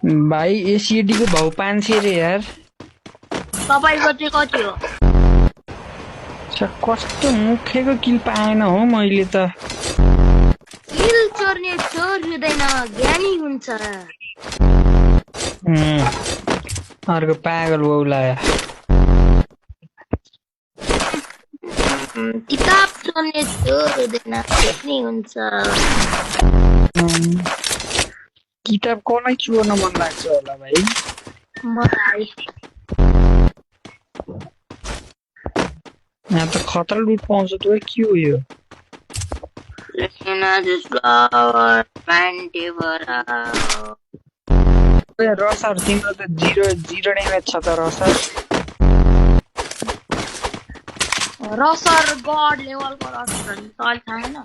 भाइ एसिडी को भाउ 500 रे यार। तपाईको चाहिँ कति हो? कस्तो मुखेको किल पाएन हो मैले त। किल चोर्ने चोर हुँदैन, ज्ञानी हुन्छ। अर्को पागल बौलाया। किताब चोर्ने चोर हुँदैन, ज्ञानी हुन्छ। किताब कसलाई चोर्न मन लाग्छ होला भाइ? मलाई यहाँ त खतरा लुट पाउँछ त के हो यो? रसर तिम्रो त जिरो ड्यामेज छ त रसर। रसर गड लेभलको रसर तल छैन।